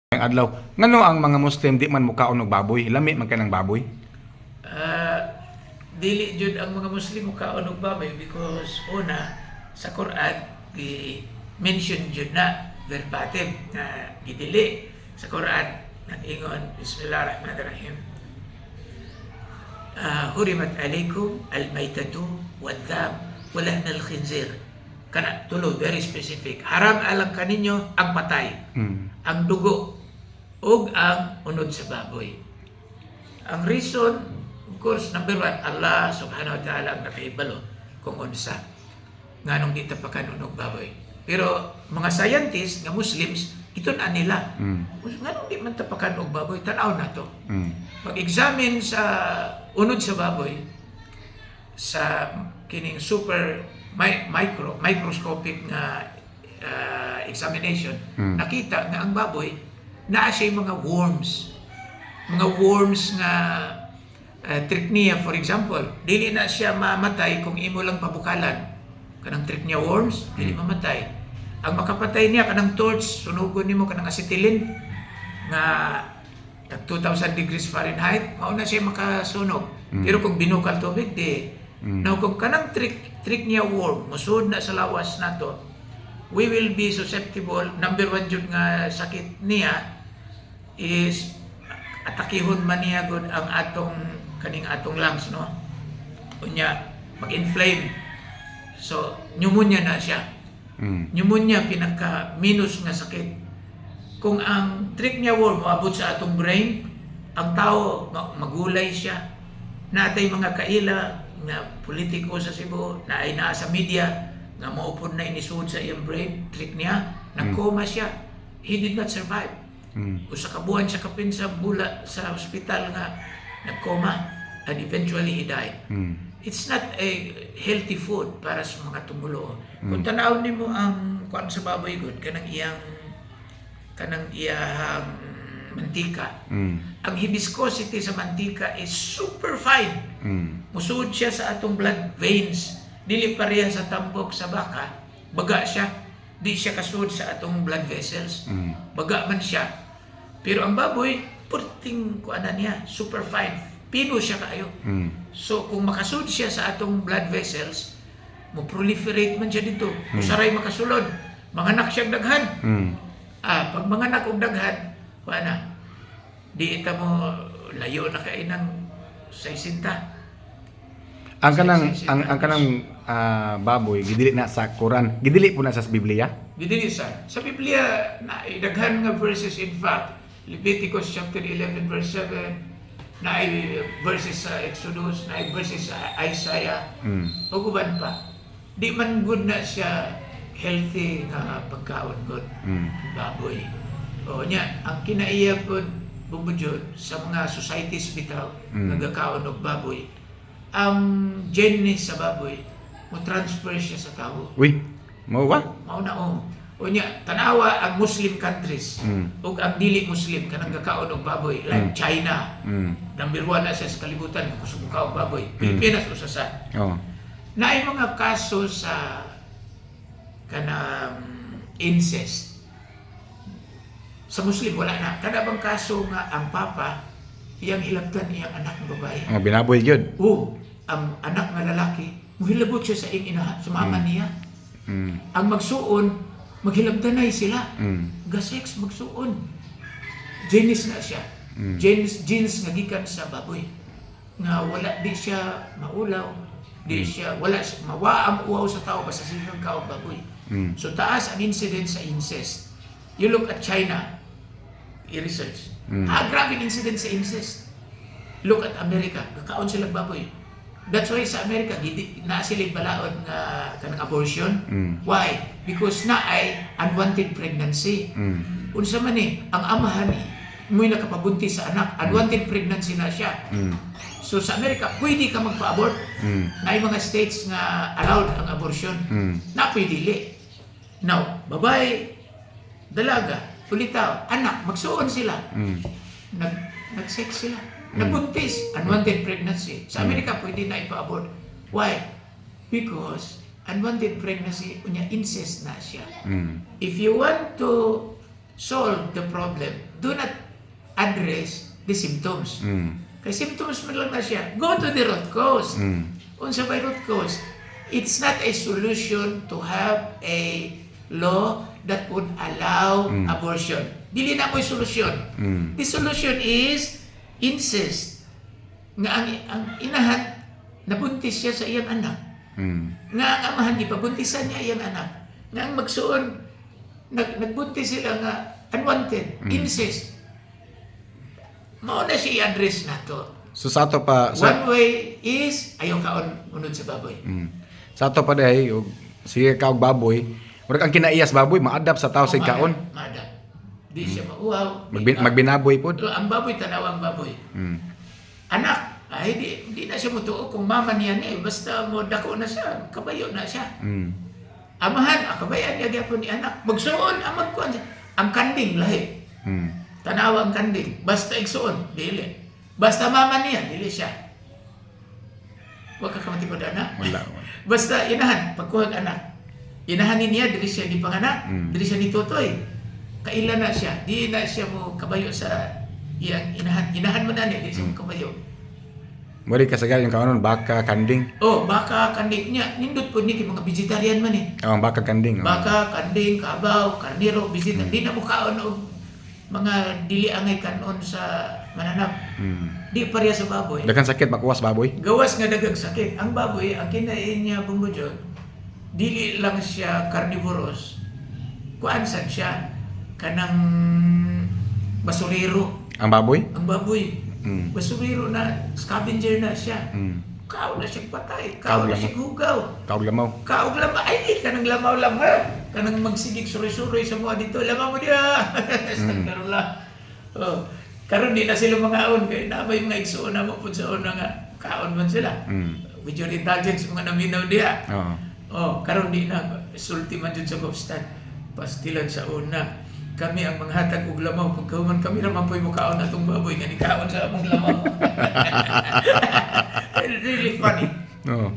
Ang adlaw. Ngano ang mga Muslim di man mukaon og baboy? Lami man kay ng baboy. Ah, dili jud ang mga Muslim mukaon og baboy because una, sa Quran gi mention jud na verbatim na gidili. Sa Quran nag-ingon, Bismillahirrahmanirrahim. "Hurimat alaykum al-maytatu wad-dam wa lahm al-khinzir." Kana tulo, very specific. Haram alang kaninyo ang patay, ang dugo ug ang unod sa baboy. Ang reason, of course, number one, Allah subhanahu wa ta'ala ang nakahibalo kung unsa. Nganong di ta pakanon og baboy. Pero mga scientists nga Muslims, gitun-an nila. Nganong di man ta pakanon og baboy? Tan-aw na to. Pag-examine sa unod sa baboy, sa kining super microscopic nga examination, nakita nga ang baboy naa siya mga worms. Mga worms nga Trichnia, for example, dili na siya mamatay kung imo lang pabukalan. Kanang Trichnia worms, dili mamatay. Ang makapatay niya, kanang torch, sunugon nimo kanang acetylene nga tag 2000 degrees Fahrenheit, mao na siya makasunog. Pero kung binukal tubig, di. Now, kung kanang Trichnia worm, musud na sa lawas nato, we will be susceptible. Number one jud nga sakit niya is atakihon man niya gud ang atong kaning atong lungs, no? Unya mag-inflame. So, pneumonia na siya. Pneumonia, pinaka minus nga sakit. Kung ang Trichnia worm moabot sa atong brain, ang tao magulay siya. Natay mga kaila nga politiko sa Cebu na ay naa sa media nga maupod na inisud sa iyang brain, Trichnia, nagkoma siya. He did not survive. Usa ka buwan siya kapin sa bula sa ospital nga nagkoma and eventually he died. It's not a healthy food para sa mga tumulo. Kung tan-awon nimo ang kuan sa baboy gud, kanang iyang mantika. Ang viscosity sa mantika is super fine. Musud siya sa atong blood veins. Dili pareha sa tambok sa baka, baga siya. Di siya kasud sa atong blood vessels. Baga man siya. Pero ang baboy, purting kuanan niya, super fine. Pino siya kaayo. So kung makasud siya sa atong blood vessels, mo proliferate man siya dito. Usaray makasulod. Manganak siya daghan. Ah, pag manganak og daghan, wala na. Di ita mo layo na kay ng 60. Ang kanang ang kanang baboy gidili na sa Quran. Gidili po na sa Biblia. Gidili sa Biblia na daghan nga verses. In fact, Leviticus chapter 11 verse 7, na verses sa Exodus, na verses sa Isaiah, ug uban pa. Di man good na siya healthy nga pagkaon gud. Baboy. O nya, ang kinaiya pod bubudyon sa mga societies bitaw nga gakaon og baboy, ang gene sa baboy mo transfer siya sa tao. Uy, mao ba? Mao na, oh. Unya, tanawa ang Muslim countries ug ang dili Muslim kanang gakaon og baboy like China. Number one na siya sa kalibutan kung kusog og baboy. Pilipinas usa sa. Naay mga kaso sa kanang incest. Sa Muslim wala na. Kada bang kaso nga ang papa iyang hilabtan iyang anak nga babae. Oh, binaboy gyud. O ang anak nga lalaki muhilabot siya sa iyang ina, sa mama niya. Ang magsuon, maghilabtanay sila. Ga-sex magsuon. Genes na siya. Genes nga gikan sa baboy. Nga wala, di siya maulaw, di siya wala mawa ang uwaw sa tao basta sigang ka og baboy. So taas ang incidence sa incest. You look at China, i-research. Ah, grabe ang incidence sa incest. Look at America, kakaon sila baboy. That's why sa Amerika gidi naa sila balaod nga kanang abortion. Why? Because naay unwanted pregnancy. Unsa man ni ang amahan mo'y nakapabuntis sa anak, unwanted pregnancy na siya. So sa Amerika, pwede ka magpa-abort. Naay mga states nga allowed ang abortion. Na pwede dili. Now, babae, dalaga, ulitaw, anak, magsuon sila. Nag-sex sila. Nabuntis, unwanted pregnancy. Sa Amerika, pwede na ipa-abort. Why? Because unwanted pregnancy, unya incest na siya. If you want to Solve the problem. Do not address the symptoms. Kay symptoms man lang na siya. Go to the root cause. Unsa may root cause? It's not a solution to have a law that would allow abortion. Dili na mo'y solusyon. The solution is incest. Nga ang inahan, nabuntis siya sa iyang anak. Nga ang amahan, gipabuntisan niya iyang anak. Nga ang magsuon, nagbuntis sila nga unwanted, incest. Mao na siya i-address nato. So sa ato pa sa One way is ayaw kaon unod sa baboy. Sa ato pa diay og sige ka og baboy, murag ang kinaiyas baboy ma-adapt sa tao sa kaon. Ma-adapt. Di siya mauhaw. Magbinaboy pod. Ang baboy, tanaw ang baboy. Anak, ay di na siya mutuo kung mama niya ni. Basta mo dako na siya, kabayo na siya. Amahan, kabayan niya gyapon ni anak. Magsuon, ang magkuan siya. Ang kanding lahi. Tanaw ang kanding. Basta igsuon, dili. Basta mama niya, dili siya. Wa ka kamatikod anak. Wala. Basta inahan, pagkuhag anak. Inahan ni niya, dili siya ni panganak, dili siya ni tutoy. Kaila na siya, di na siya mo kabayo sa iyang inahan. Inahan mo na niya, di siya mo kabayo. Mo di kasagaran yung kaonon baka, kanding. Oh, baka, kanding niya, nindot po ni kay mga vegetarian man eh. Oh, ang baka, kanding. Oh. Baka, kanding, kabaw, karnero, vegetarian. Di na mo kaon og mga dili angay kanon sa mananap. Di pareha sa baboy. Daghan sakit makuwas baboy. Gawas nga daghang sakit. Ang baboy, ang kinain niya bumbujon, dili lang siya carnivorous. Kuan sad siya kanang basurero. Ang baboy? Ang baboy. Basurero na, scavenger na siya. Kaon na siya patay, Kaon kaon na lang. siya hugaw. Kaog lamaw. Kaog lama, ay di kanang lamaw lang ha. Kanang magsigig suroy-suroy sa mga dito, lamaw mo diya. Astagfirullah. Oh. Karon di na sila mga kay na may mga igsuon na mo pud sa una nga kaon man sila. With your indulgence mga naminaw diha. Oo. Oh, karon di na sulti man jud sa Gobstan. Pastilan sa una. Kami ang manghatag og lamaw pagkahuman kami ra man po'y mukaon atong baboy nga nikaon sa among lamaw. Really funny. Oo.